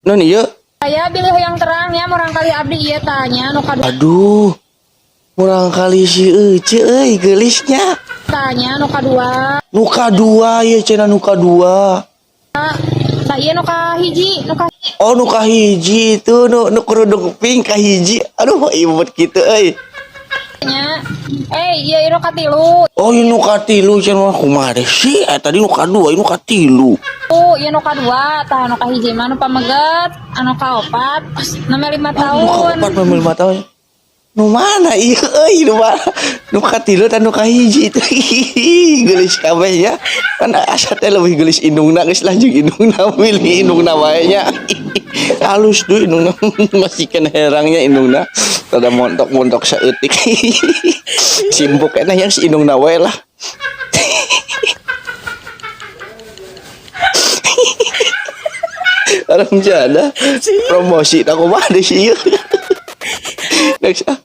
Non ieu? Saya bilih yang terang ya murangkalih abdi ieu tanya nu kadua. Aduh. Murangkalih si Ece euy geulisnya. Tanya nu kadua. Nu kadua ieu cenah nu kadua. Tah ieu nu kahiji, nu ka Oh, nu kahiji itu nu nu kerudung pink kahiji. Aduh, imut kitu euy. Nya. Eh, ieu nu katilu. Oh, ieu nu katilu cenah, kumaha deh sih? Eh, tadi nu kadua, ieu nu katilu. Oh, ieu nu kadua, tah nu kahiji mah nu pameget, anu kaopat nembe 5 Nu tahun. kaopat nembe 5 tahun. Nu mana ieu euy, nu mana? Nu katilu dan nu kahiji itu. Geulis kabeh nya. Kan asa teh leuwih geulis indungna, geus lanjut indungna, milih indungna wae nya. Halus duh indungna, masih kena herangnya indungna. Rada montok-montok saeutik. Simpuk enak yang si indungna wae lah. Orang jada promosi tak kumaha deh sih ieu. Next ah.